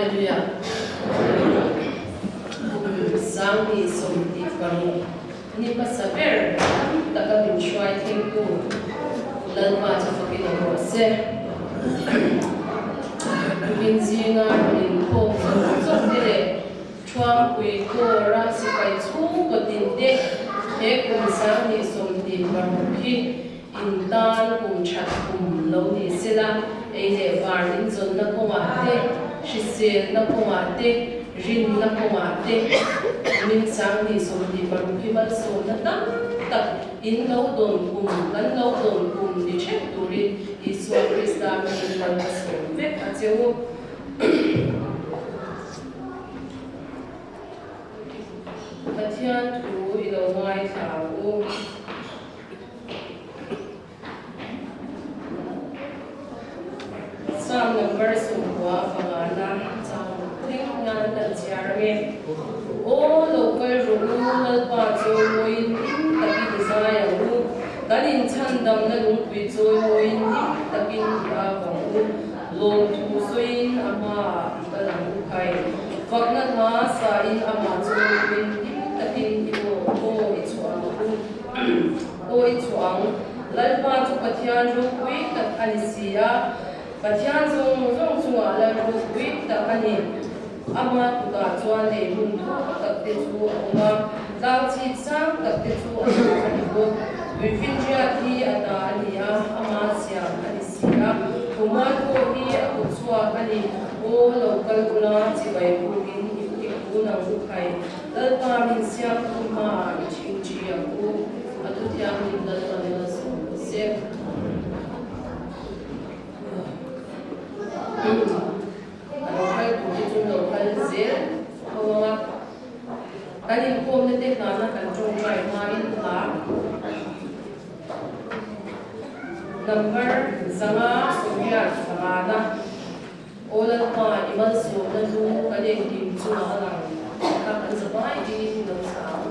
Hallelujah. Kum 2016 ni hmasa ber tam taka min hruai thlengtu Lalpa chu fakin awm rawh se. Tukin zinga rawn inkhawm zawk zawk te leh Thuampui Kawra sipai chhungkaw tin te he kum 2016 hi In tan kum that kum lo ni sela, ei leh var inzawnna kawngah te, hriselna kawngah te, rinna kawngah te, min 2016 hi malsawmna tam tak in lo dawn kum, kan lo dawn kum ni theuh turin Isua Krista hmingin mal ka sawm vek a che u. Pathian thu i lo ngaithla ang u. Psalm number 90 pangana chang thleng hian kan chhiar ange. Aw lo kal rawh u, Lalpa chawimawiin hlim takin i zai ang u, kan inchhandamna lungpui chawimawiin hlim takin i au ang u, lawmthu sawiin a hmaah i kal ang u khai. Fakna hla sain amah chawimawiin hlim takin i aw aw i chhuah ang u. Awi chuang, Lalpa chu Pathian ropui tak a ni si a, Pathian zawng zawng chungah Lal ropui tak a ni. Ama kutah chuan lei hmun thuk tak te chu a awm a, tlang chhip sang tak te chu a ta a ni bawk. Tuifinriat hi a ta a ni a, ama siam a ni si a, Khawmual pawh hi a kut chhuak a ni. Aw, lo kal ula, chibai bukin i kun ang u khai. Lalpa min siamtu hmaah i ṭhingṭhi ang u, a thuthianghlim Lalpan malsawm rawh se. A lo kal tur hi chu lo kal zel tho ang a, kan inkawmna te hlana kan ṭawngṭai hmain hla number 500 sawmriat pangana. Aw Lalpa, i malsawmna lu kan engkim chungah a lang kha kan za vai dingin lo sa ang.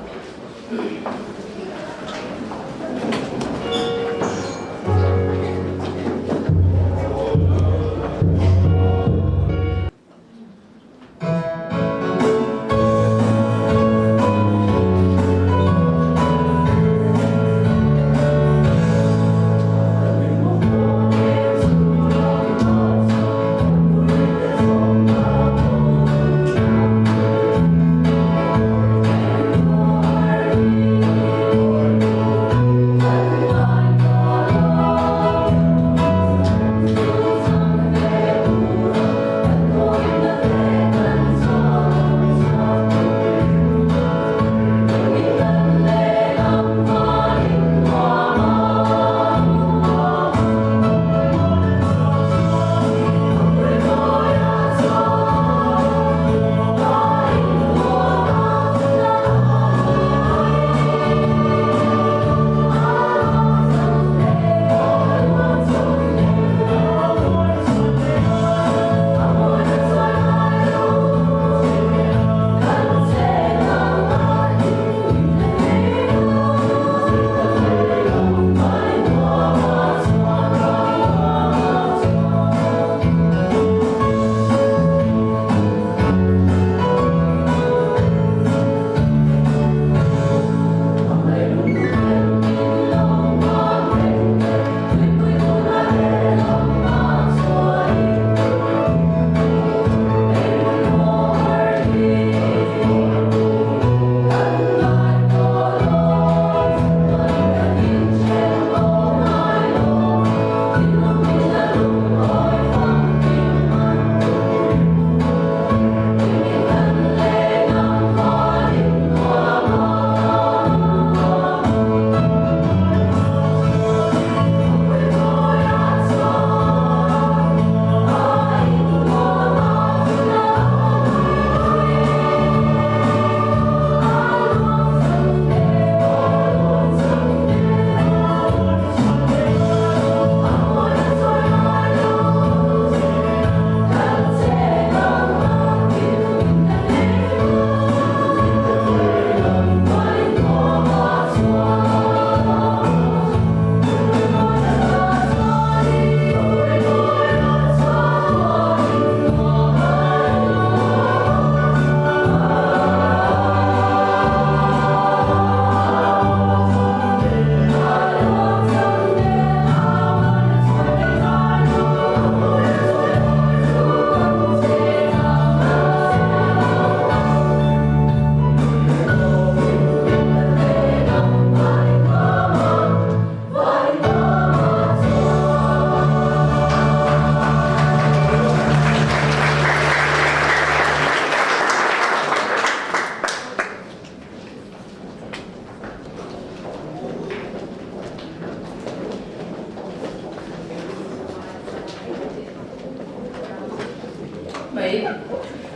mai.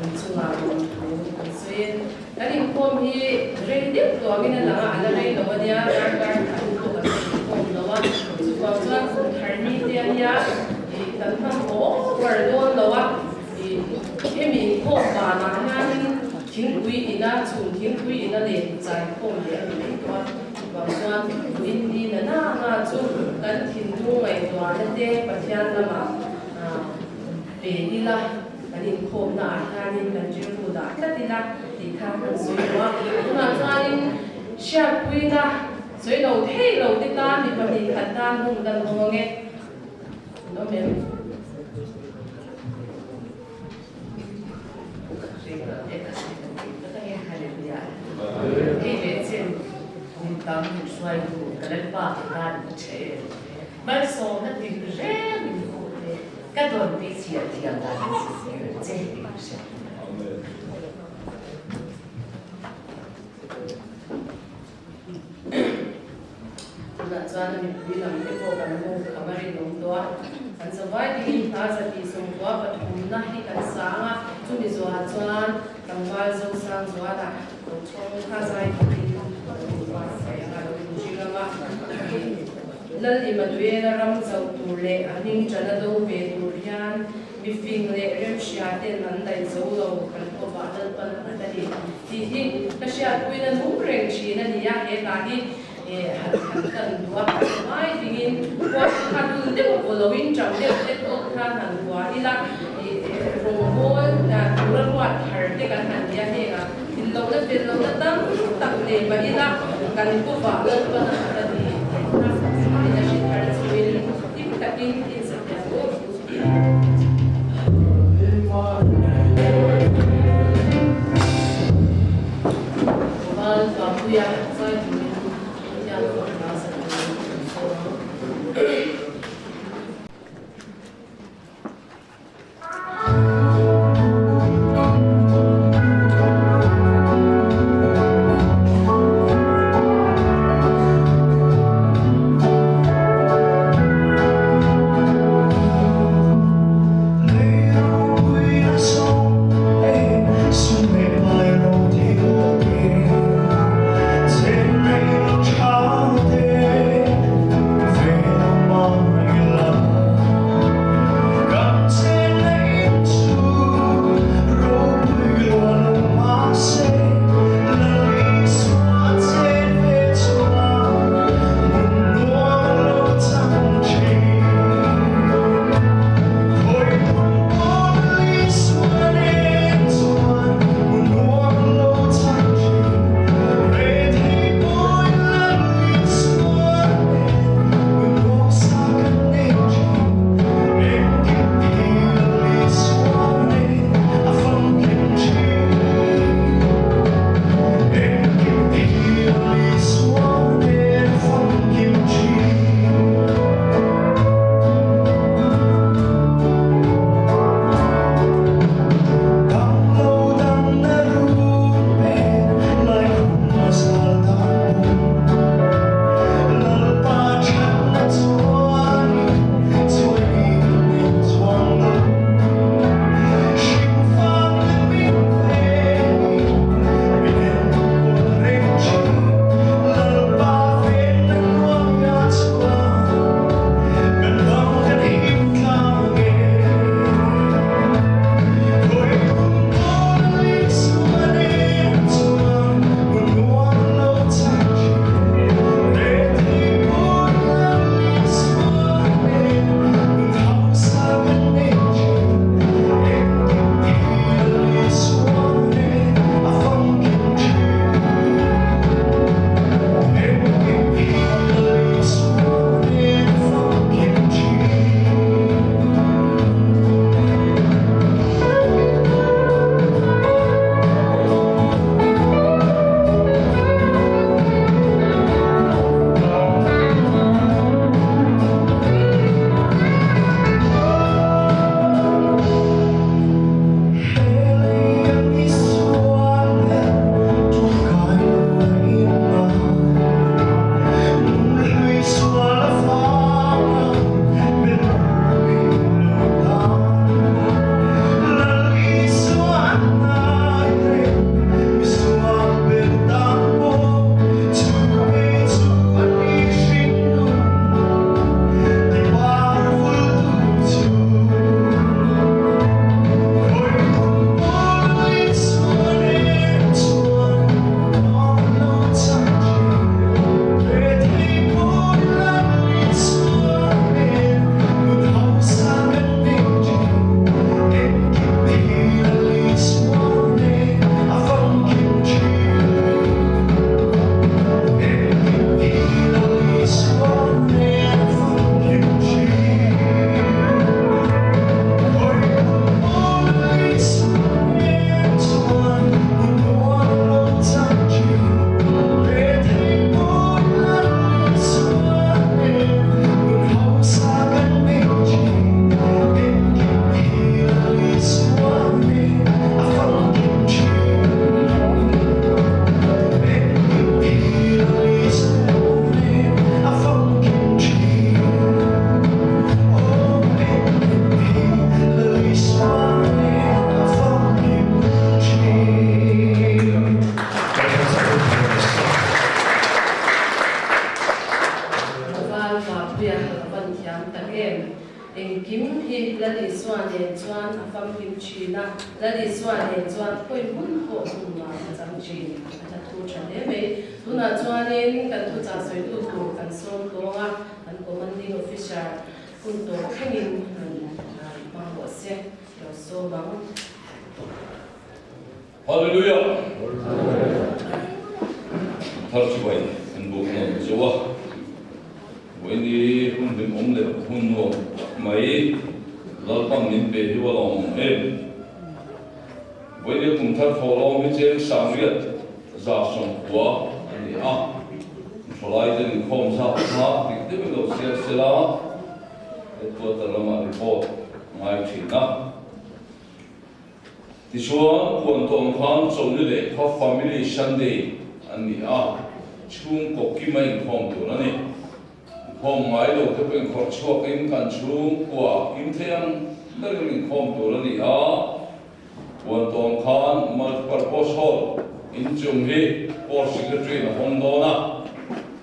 An chungah lawmthu kan sawi e. Kan inkhawm hi rei deuh tuangin a lang a, a la rei lo a nia, darkar khat pawh kan la inkhawm lo a. Chuvang chuan kum thar ni te a nia, ih kan hman over dawn lo a, ih hemi inkhawm banah hianin thingpui ina chhun thingpui ina leh chai khawm leh a ni mai tawh a. Chuvang chuan in ni na na na chu kan thinlung ngaihtuahna te Pathian lamah pe ila. Kan inkhawmna ah hianin kan rilru dah tlat ila tih kha kan sawi duh a. Tunah chuanin hriatpuina sawi lo thei lo te tan mi 2 khat tan hun kan awm ang e. An awm em? Hei leh chen kum tam hruaitu ka Lalpa te tan ka che em. Malsawmna tin reng in hmuh te ka dawn pi chhiar thiam dan in zirtir che tih ka hria. Tunah chuan a mipui lam te pawh kan hmu kham a rinawm tawh a, kan zavai dingin hla 193 hi kan sang a, chumi zuah chuan tlangval Zosang Zuala lo chhawng kha zai turin lo inbuatsaih anga lo inring ang a. Lal Immanuela ram chauh tur leh a hming ṭana do ve tur hian mifing leh remhria ten an daih zo lo kan kawvah Lalpan a nghat a ni tih hi ka hriatpuina nung reng ṭhin a ni a, he hla hi han han kan duh a, mai dingin khuan kha dul deuh vaw loin ṭang deuh te pawh khan han hua ila rawngbawl tura ruat thar te kan han nia hengah Inlohna fellohna tam tak nei mah ila kan kawvah Lalpan a khat a ni tih kha min a hre thar chungin hlim takin insapiah u. Val Papuia zai turin Pathian fakna sa turin kan sawm ang. Mapuia ka van thiam tak em. Engkim hi Lal Isua nen chuan a famkim thin a, Lal Isua nen chuan khawi hmun pawh hmun nuam a chang thin. A tha thu tha hle mai. Tunah chuanin kan thuchah sawitu tur kan sawm tawng a, kan Commanding Officer hun tawh thlengin rawn hmang rawh se. Lo sawm ang. Hallelujah! Thar chuai an buk nuam zo a, vawiini hun hlimawm leh hun nuam tak mai Lalpan min pe hi va lawmawm em! Vawiini kum thar thawhlawm hi cheng sangriat 190 a ni a, thalai ten inkhawm zat kha dik deuhin lo siam sela, headquarter lamah report ngai thin a. Tichuan, puan tawng khan Chawlhni leh kha Family Sunday an ni a, chhungkaw kim a inkhawm tur a ni. Inkhawm ngai lo te pawh inkhawrh chhuakin kan chhungkua kim thei ang berin inkhawm tur a ni a. Puan tawng khan Multipurpose Hall inchung hi Corps Secretary in a hawng dawn a.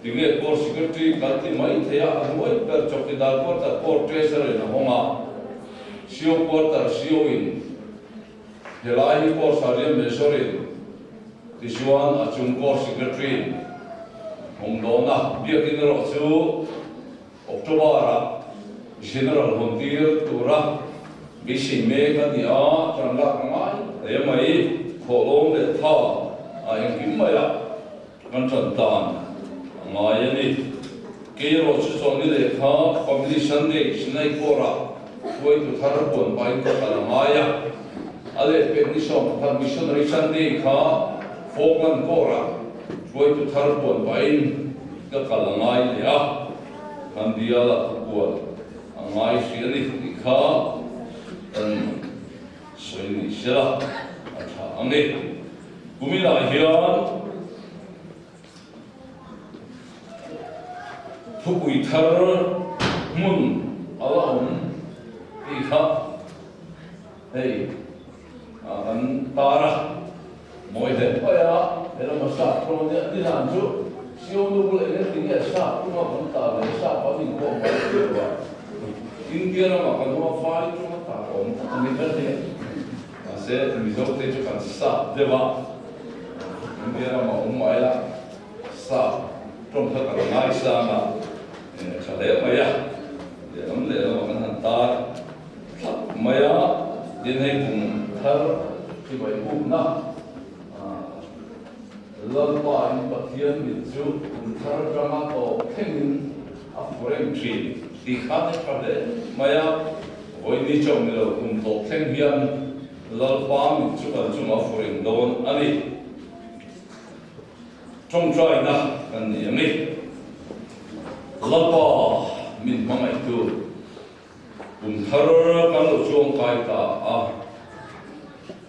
Tinge Corps Secretary kal ti mai thei a, a hnuai ber Chowkidar Quarter Corps Treasurer in a hawng a. Sio quarter sio in helai hi course ah riam measure in tichuan a chung course secretary in awm dawn a, biakin erawh chu October ah General hawn tir tura beisei mek a ni a, tan lak a ngai hle mai, khawhlawm leh tha a engkim mai ah Kan ṭan tan a ngai a ni. Kei erawh chu chawlhni lehkha Family Sunday Sinai Corps-ah hruaitu thar puan pahin ka kal a ngai a. A lehpek ni 11 Missionary Sunday kha Falkland Corps-ah hruaitu thar puan pahin ka kal a ngai leh a. Kan biala ka kual a ngai hrih a ni tih kha kan sawi ni sela a ṭha ang e. Kuminah hian thupui thar hmun a la awm tih kha hei kan tar a, mawi hle mai a, he lama sap ṭawng nia nizan chu Sion nu bula eng engtin nge sap ṭawnga kan tar leh sap an inkhawm mai tih lo a, India ramah kan awm a, vai ṭawnga tar awm tak a ni ber hle. Mahse, Mizote chu kan sap deuh a, India ramah awm mai la, sap tawng kha kan ngaisang a, tha hle mai a, lehlam lehlamah kan han tar thlap mai a, tin hei kum thar chibai bukna Lalpa in Pathian mit chu kum thar atanga tawp thlengin a fu reng thin tih khan a tha hle mai a, vawiini chauh ni lo kum tawp thleng hian Lalpa mit chu kan chungah a fu reng dawn a ni. Tawngtaina kan nei ang i. Lalpa min hmangaihtu kum thar kan lo chuang kai ta a,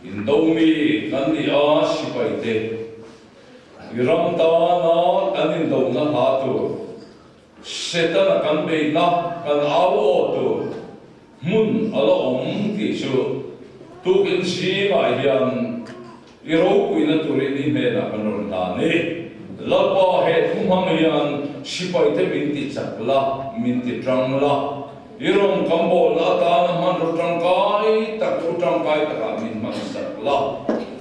indo mi kan ni a sipai te i ram tana kan indona hla tur Setana kan beihna kan au aw tur hmun a la awm tih chu tukin zingah hian i ropuina turin i hnenah kan rawn hlan i, Lalpa he thu hmang hian sipaite min ti chak la, min ti tang la, i rawn kan bawlna atana hmanraw tangkai tak thu tangkai takah min hman sak la.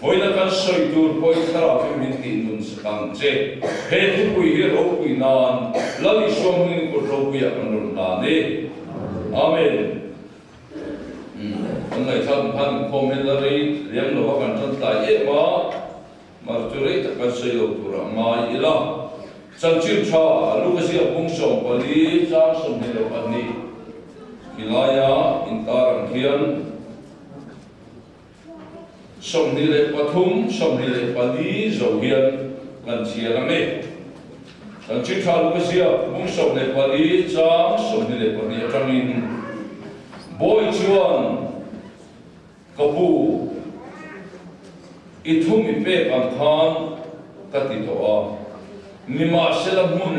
Vawiina kan sawi tur pawhin thlarau hi min tih nun sak ang che. He thupui hi ropui nan Lal Isua hmingin kut ropuiah kan rawn hlan e. Amen. Kan ngaihthlak ang khan inkhawm hian la rei liam lova kan tan tlai em a, mar chu rei tak kan sawi lo turah ngai ila. Chanchin tha Luka ziak bung 14 chang 22 khilaia intar ang hian, 23, 24 zo hian kan chhiar ang e. Kan chhi tha luka ziak bung 14 chang 22 atangin Bawi chuan ka pu i thu mi pek ang khan ka ti tawh a, nimahsela hmun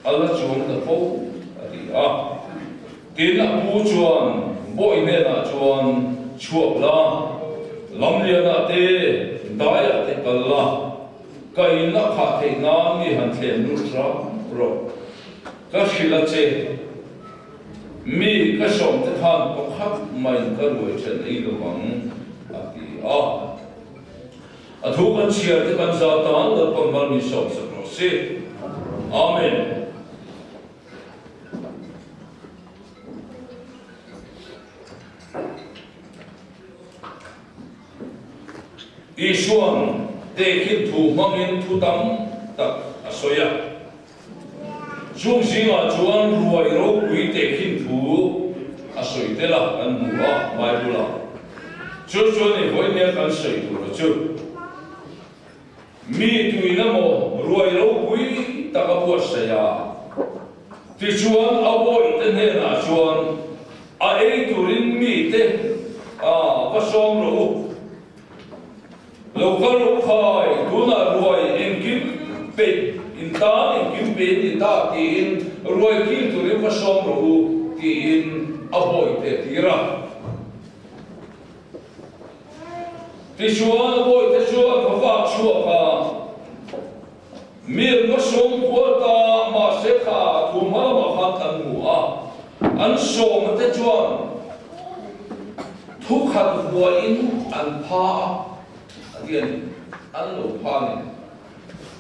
a la chuang ta fo a ti a. Tin, a pu chuan bawi hnenah chuan, Chhuak la, lamlianah te, daiah te kal la, ka in a khah theih nan mi han thlem lut hram rawh. Ka hrilh a che, mi ka sawm te khan pakhat maiin ka ruai then ei lo vang, a ti a. A thu kan chhiar te kan za tan Lalpan mal min sawm sak rawh se. Amen. Isuan tehkhin thu hmangin thu tam tak a sawi a. Chung zingah chuan ruai ropui tehkhin thu a sawi tel a, kan hmu a Bible-ah. Chu chuan i vawinia kan sawi tur a chu. Mi tuin emaw ruai ropui tak a buatsaih a, tichuan a bawihte hnenah chuan a ei turin mite a va sawm rawh u. Lo kal rawh u khai, tunah ruai engkim peih in tan engkim peih a ni ta tiin ruai kil turin va sawm rawh u tiin a bawihte a tir a. Tichuan, bawihte chu an va vak chhuak a, mi an va sawm kual ta, mahse kha thu hma lamah khan kan hmu a, an sawmna te chuan thu khat vuahin an pha a, a ti a ni, an lo pha a ni.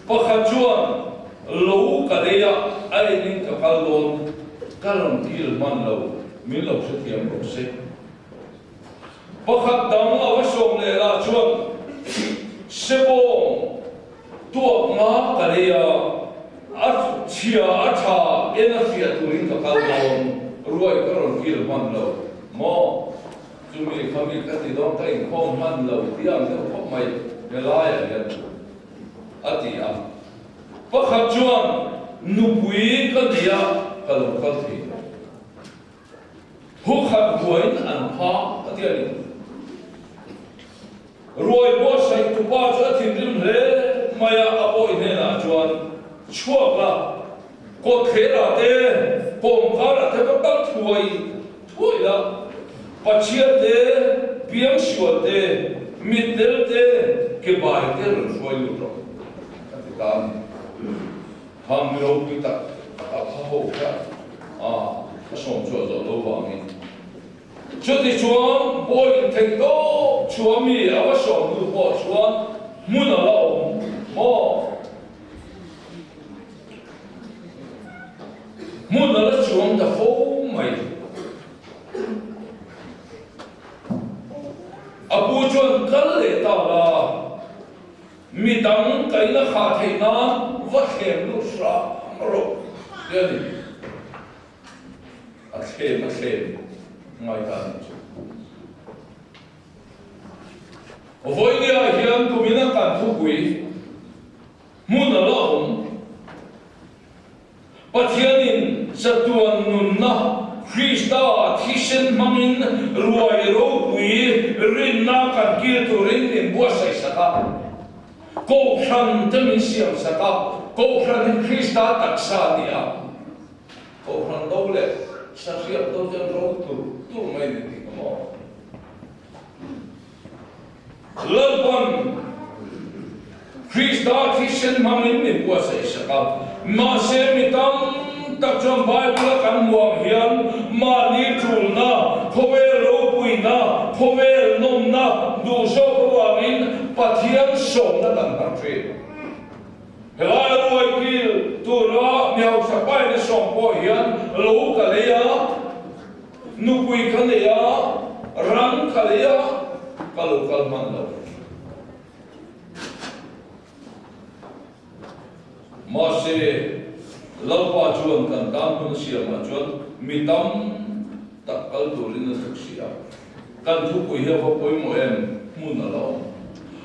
Pakhat chuan, Lo ka lei a, a enin ka kal dawn, ka rawn kil hman lo, min lo hrethiam rawh se. Pakhat dang a va sawm leh lah chuan Sebawng tuak nga ka lei a, a chhia a tha en a hriat turin ka kal dawn, ruai ka rawn kil hman lo maw? Chumi khami ka ti dawn ka inkhawm hman lo tih ang deuh khawp mai helaiah hian a ti a. Pakhat chuan nupui ka nei a, ka lo kal thei lo. Hukhat ruaiin an pha a ti a ni. Ruai buatsaih tupa chu a thinrim hle mai a, a pawi hnenah chuan, Chhuak la, kawtthlerah te, kawmkarah te va kal thuai thuai la, Pathian te, piangsual te, mitdel te, ke bai te rawn hruai lut rawh, a ti ta a ni. Khang mi ropui tak tak a pha ho kha a a sawm chhuah zawh lo vangin. Chutichuan bawi intheih tawp chhuah mi a va sawm hnu pawh chuan hmun a la awm maw? Hmun a la chuang ta fo mai. A pu chuan kal leh ta la. Mi dang kaina khah theih nan va thlem lut hram rawh ti a ni. A thlem a thlem ngai ta a nih chu. Vawinia hian kumina kan thupui hmun a la awm. Pathianin chatuan nunna Krista thisen hmangin ruai ropui rinna kan kil turin min buatsaih sak a, Kohhran te min siam sak a, Kohhran hi Krista taksa a ni a, Kohhran do leh sahriak do chuan ro tur tur mai ni tih ka maw? Lalpan Krista thisen hmangin min buatsaih sak a. Mahse, mi tam tak chuan Bible-a kan hmu ang hian mahni ṭulna, khawvel ropuina, khawvel nawmna duh zawk avangin Pathian sawmna kan hmang ṭhin. Helai ruai kil tura mi hausa paina sawm pawh hian lo ka lei a. Nupui ka nei a, ram ka lei a, ka lo kal hman lo. Mahse, Lalpa chuan kan tan hun a siamah chuan mi tam tak kal turin a zuk si a. Kan thupui hi a va pawimawh em? Hmun a la awm.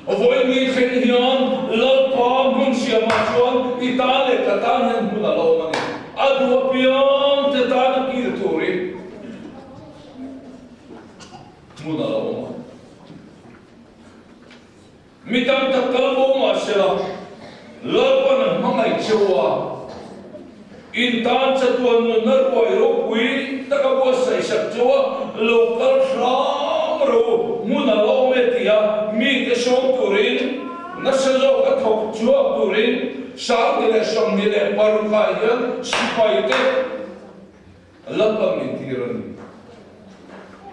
Vawiin thleng hian Lalpa hmun siamah chuan i tan leh ka tan hian hmun a la awm a ni. A duh apiang te tan a kil turin hmun a la awm a. Mi tam tak kal bo mah sela, Lalpan a hmangaih cheu a, in tan chatuan nunna ruai ropui taka buatsaih sak cheu a, lo kal hram ro hmun a la awm e tia mite sawm turin, nasa zawka thawk chhuak turin 10,000. 26 ah hian sipaite Lalpa min tir a ni.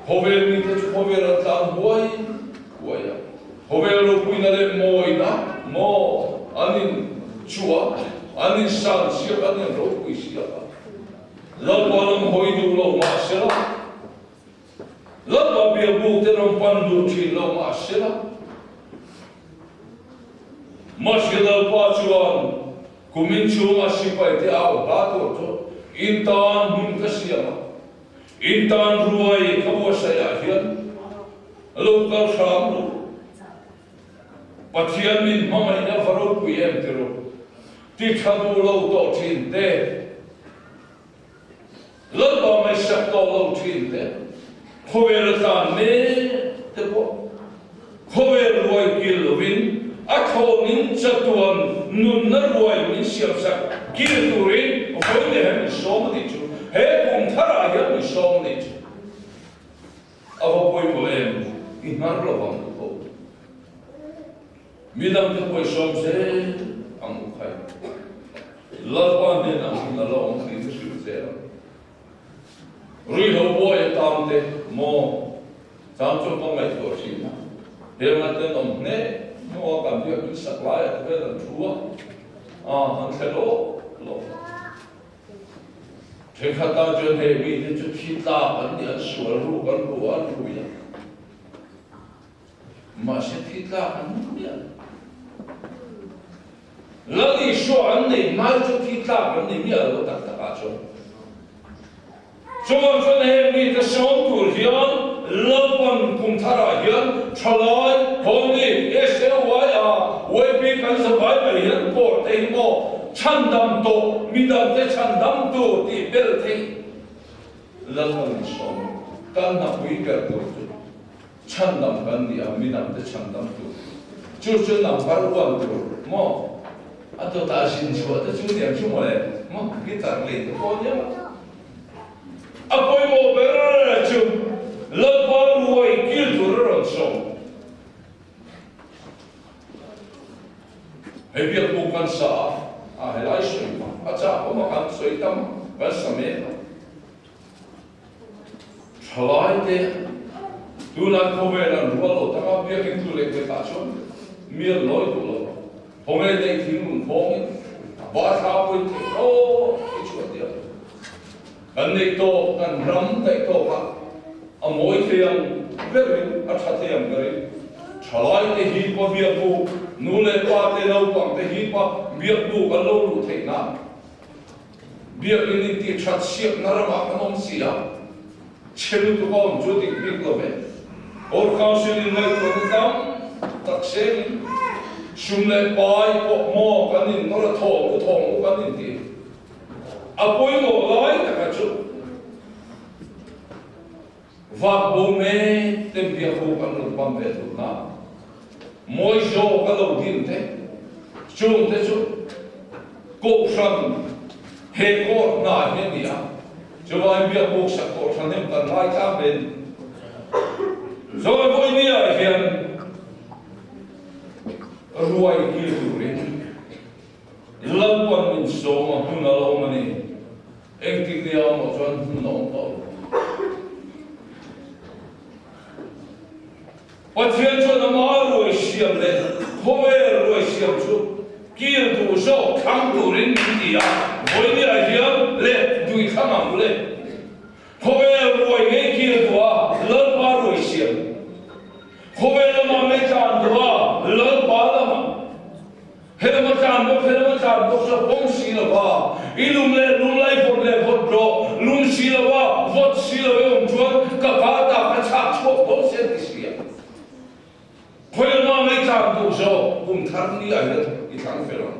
Khawvel mite chu khawvel an tlan huai huai a, khawvel ropuina leh mawina maw an in chhuah a, an in san siak, an in ropui siak a. Lalpa lam hawi duh lo mah sela, Lalpa biakbuk te ram pan duh thin lo mah sela, Mahse Lalpa chuan Kumin chhunga sipaite au hla tur chu in tan hmun ka siam a, in tan ruai ka buatsaihah hian lo kal hram ru. Pathian min hmangaihna va ropui em ti ru, ti tha duh lo tawh thin te, Lalpa ngaihsak tawh lo thin te, khawvel a tlan mek te pawh khawvel ruai kil lovin a thlawnin chatuan nunna ruai min siamsak kil turin vawi leh hian min sawm a nih chu. He kum tharah hian min sawm a nih chu. A va pawimawh em? I hnar lo vang u tho. Midangte pawihsawm zel ang u khai. Lalpa hnenah hun a la awm tih hi hrilh zel ang. Ruihlo buai a tam te maw chang chuan ka ngaihtuah thin a, heng a tenawm hneh hnua kan biak in sak laiah te vel an thu a, ah an thle lawk lawk a. Thenkhat tan chuan hei mite chu thi tlak an ni, an sual ruk an ru a, an rui a. Mahse thi tlak an ni miah lo. Lal Isua an neih hmai chu thi tlak an ni miah lo tak tak ah chuan. Chuvang chuan heng mite sawm tur hian Lalpan kum thar ah hian Thalai, Hawlni, SAYA, YP kan za vai mai hian pawr te hi maw chhandam tawh midang te chhandam tur tih bel theih Lalpan sawm kan hnapui ber tur chu Chhandam kan ni a, midangte chhandam tur. Chu chu number one tur maw? A dawtah zin chhuah te chu niang chu mawle maw? Guitar lei te pawh nia. A pawimawh ber chu Lalpa ruai kil tur a rawn sawm. Hei biakbuk kan sa a, a helai sawi hma, a chak awm a kan sawi tam a, kan sa mek a. Thalaite tunlai khawvel an rual lo tak a, biakinn tu leh nghet ah chuan mi an lawi duh lo. Khawnge neih thinglung khawngin bathla pawhin theih tawp i chhuah diak. Kan neih tawk, kan ram daih tawk ah a mawi thei ang berin, a tha thei ang berin thalaite hi pa biakbuk, nu leh pa te naupang te hi pa biakbuk an lo luh theih nan Biakinn in tih that siakna ramah kan awm si a, chhe lutuk a awm chu dik bik lo ve. Or Council in ngaihtuahna tam tak sengin sum leh pai pawh maw kan in nawr a thawng u thawng u kan in ti. A pawimawh lai taka chu vak bo mek ten biakbuk an rawn pam ve thut na. Mawi zawk a lo din te, chung te chu Kohhran he court hna hi a ni a, chuvangin biakbuk sak Kohhran hi kan ngai tlang ve a ni. Zawi vawinia hian ruai kil turin Lalpan min sawm a hmun a la awm a ni. Engtik nia awmah chuan hmun a awm tawh lo. Pathian chuan ama ruai siam leh khawvel ruai siam chu kil duh zawk thlang turin min ti a, vawinia hian leh dui thlang ang u le. Khawvel ruai ngei kil duh a, Lalpa ruai siam. Khawvel lama ngei tlan duh a, Lalpa lama. Helama tlan bawk, helama tlan bawk chu a pawm si lo va. I lum leh lum la, i vawt leh vawt rawh. Lum si lo va, vawt si lo i awm chuan ka ka ta ka chhak chhuak dawn si an ti si a. Khawi lama ngei tlan duh zawk, kum thar ni ah hian i thlang fel ang.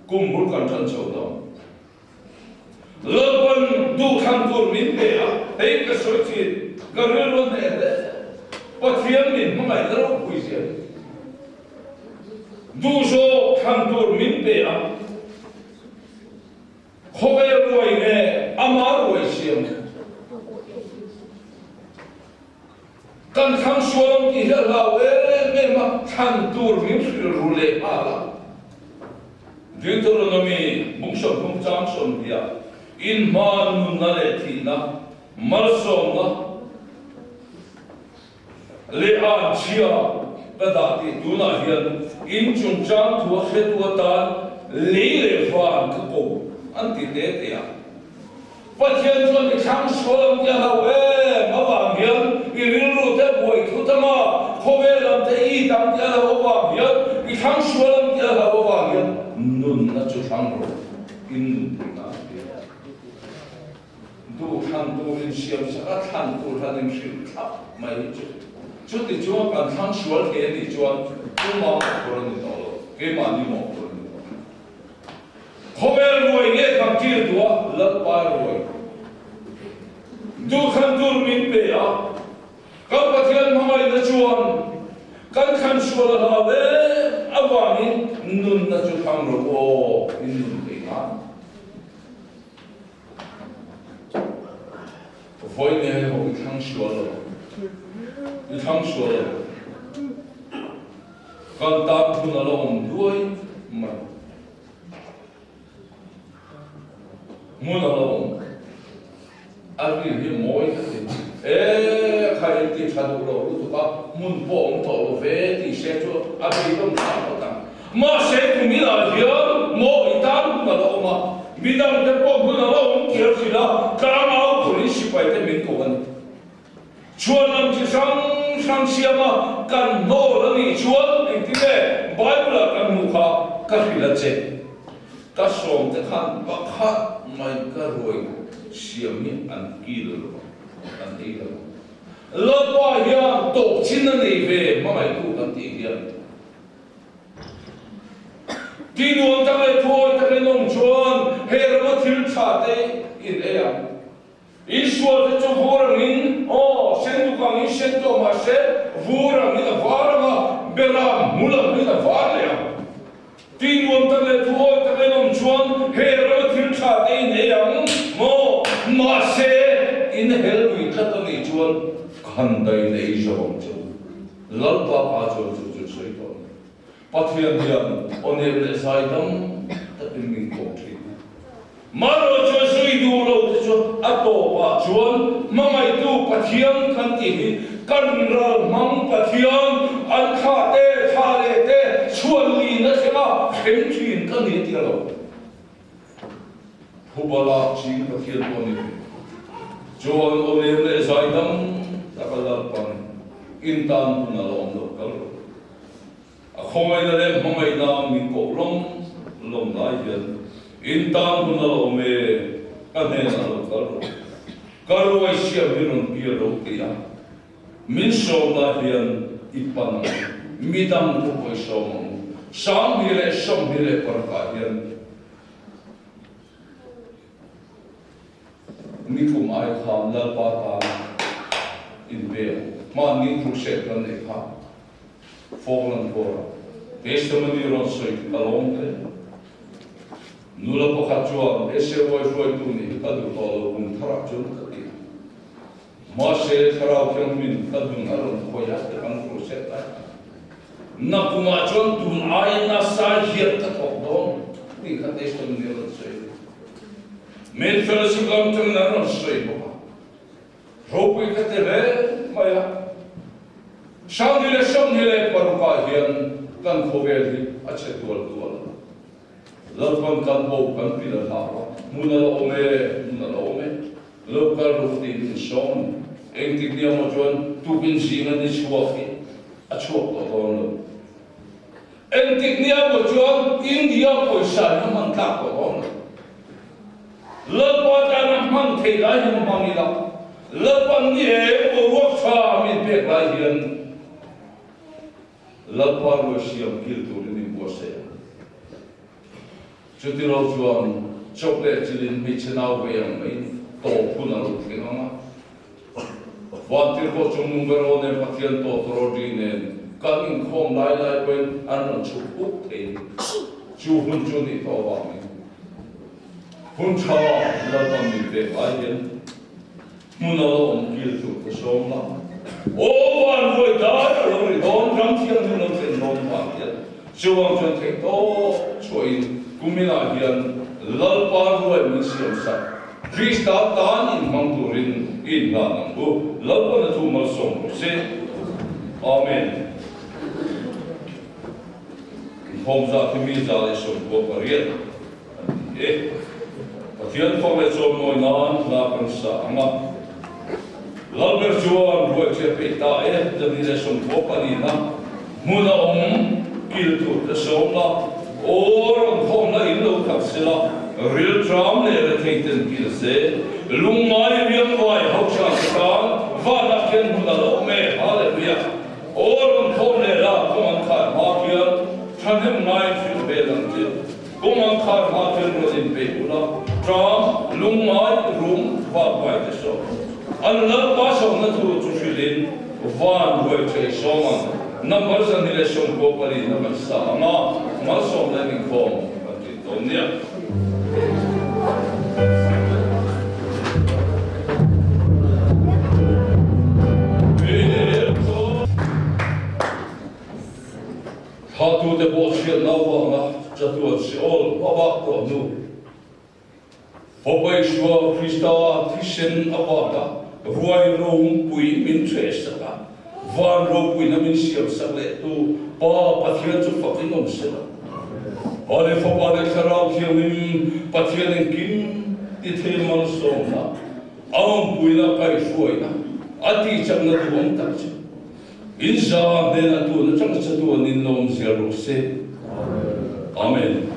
Kum bul kan tan chho dawn. Lalpan duhthlan tur min pe a, hei ka sawi thin, ka rilru a hneh hle. Pathian min hmangaih na ropui zia hi. Duhzawk thlan tur min pe a, khawvel ruai nge ama ruai siam. Kan thlang sual ang tih hi a hlau em em a, thlan tur min hrilh ru leh nghal a. Deuteronomy bung 30 chang 20 ah in hma nunna leh thihna malsawmna leh an chhia ka dah tih tunah hian in chungchang thu a hretu atan lei leh van ka ko an ti te te a. Pathian chuan i thlang sual ang tih a hlau em avang hian i rilru te buai thut ang a, khawvel lam te i tam tih a hlau avang hian i thlang sual ang tih a hlau avang hian nunna chu thlang rawh, in nun theih nan ti a. Duh thlan tur insiam sak a, thlan tur han inhrilh thlap mai hi chu chuti chuan kan thlang sual thei a nih chuan tumah mawhphur a ni tawh lo, keimahni mawhphur a ni tawh lo. Khawvel ruai nge kan kil duh a, Lalpa ruai duh khan tur min pe a, kan Pathian hmangaihna chuan kan thlan sual a hlau em avangin nunna chu thlang rawh u aw, in nun thei nan. Vawi nge hei ho i thlang sual lo, i thlang sual lo. Kan tan hun a la awm duai mai. Hmun a la awm. A ri hi mawi ka ti. E kha in ti tha duh lo lutuk a, hmun pawh awm tawh lo ve tih se chu a beidawng hram phawt ang. Mahse kum inah hian maw i tan hun a la awm a, midang te pawh hmun a la awm tir thin a, tlangau police sipai te min ko a ni. Chhuan lam chi hrang hrang siam a kan hnawl a nih chuan engtin nge Bible ah kan hmuh kha ka hrilh a che. Ka sawm te khan pakhat mai ka ruai siam hi an kil lo a, an ei lo a. Lalpa hian tawp chin a nei ve hmangaihtu kan tih hian ti nuam tak leh thuawi tak in awm chuan he rama thil tha te in ei ang. Isual te chu vur angin, aw, sen duk angin sen tawh mah se, vur angin a var ang a, beram hmul angin a var leh ang. Tih nuam tak leh thu awi tak en awm chuan he rama thil tha te in ei ang maw? Mahse, in hel lui tlat a nih chuan khan dai na ei zawk ang che u. Lalpa pa chuan chu chu sawi tawh a ni. Pathian hian aw nem leh zai dam takin min kawm thin. Maro chuan zui duh lo te chu a tawpah chuan hmangaihtu Pathian kan tih hi kan ral hmang Pathian an thlah te, thlah leh te chhuan lin a thleng a, thleng thin ka ni a ti a lo. Phubala ching Pathian pawh a ni ve. Chuan aw nem leh zai dam taka Lalpan in tan hun a la awm lo kal rawh. A khawngaihna leh hmangaihna min koh lawm lawm lai hian in tan hun a lo awm e, ka hnenah lo kal rawh. Ka ruai siam hi rawn kir lo ti a, min sawm lai hian i pan ang u, midang te pawh i sawm ang u. 26 leh 26 ah hian Nikum ai khan Lalpa tan inpe ang. Hmanni crusade kan neih kha Falkland Kawra testimony rawn sawi ka lawm hle. Nula pakhat chuan SAY hruaitu nih hi ka duh tawh lo kum tharah chuan ka ti a. Mahse Thlarau Thianghlim ka dun a rawn khawih a ti kan crusade lai khan. Nakumah chuan tun aiin nasa hian ka thawk dawn tih kha testimony rawn sawi. Main fellowship lam tangin an rawn sawi bawk a, ropui ka ti hle mai a. 2026 ah hian kan khawvel hi a chhe tual tual a, Lalpan kan bo kan pil a hlau a, hmun a la awm e, hmun a la awm e, lo kal ru tih min sawm a ni. Engtik nia maw chuan tukin zinga ni chhuak hi a chhuak tawh dawn lo. Engtik nia maw chuan India pawisa hi a hman tlak tawh dawn lo. Lalpa tana hman theih lai hian hmang ila, Lalpan ni eng boruak tha min pek lai hian Lalpa ruai siam kil turin in buatsaih ang. Chutilo chuan chawp leh chilin hmeichhe nau vei ang maiin tawp hun a lo thleng ang a. Vantirhkoh chungnung ber aw nen Pathian tawt Rodri nen kan inkhawm lai lai pawhin an rawn chhuk huk thei. Chu hun chu nih tawh avangin hun tha Lalpan min pek lai hian hmun a lo awm kil tur ka sawm la. Aw van ruai dai a lo ri dawn, ram thianghlim lo thlen dawn vang hian chuvang chuan theihtawp chhuahin. Kuminah hian Lalpa ruai min siamsak Krista tan inhmang turin i inhlan ang u. Lalpa'n a thu malsawm rawh se. Amen. Inkhawm zat hi mi 118 an ni e. Pathian fak leh chawimawi nan hla kan sa ang a. Lalber chuan ruai thiam peih ta e, 224 na hmun a awm kil tur te sawm la, aw rawn khawmna in lo khat se la, rilṭam leh rethei ten kil se, lungngai riangvai hausa te tan vanah khian hmun a lo awm e, Hallelujah! Aw rawn khawm leh la, kawng an khar hma khian thahnem ngaiin hrilh vel ang che. Kawng an khar hma khian rawn inpeih ula, ṭam, lungngai, rum, vak vai te saw. An Lalpa sawmna thu chu hrilhin van ruai thei sawm ang. Number 294 na kan sa ang a, malsawmna in inkhawm kan tih dawn nia. Thlatute pawh chhiatna avanga chatuan Seol hmabak tawh hnu, Fapa Isua Krista thisen avanga ruai ropui min ṭhehsak a, van ropuina min siamsak lehtu Pa Pathian chu fakin awm se la. Pa leh Fapa leh Thlarau Thianghlim Pathian engkim ti thei malsawmna, a awmpuina kaihhruaina, a tihchakna duhawm tak chu In za hnenah tun atanga chatuan in lawm zel rawh se. Amen.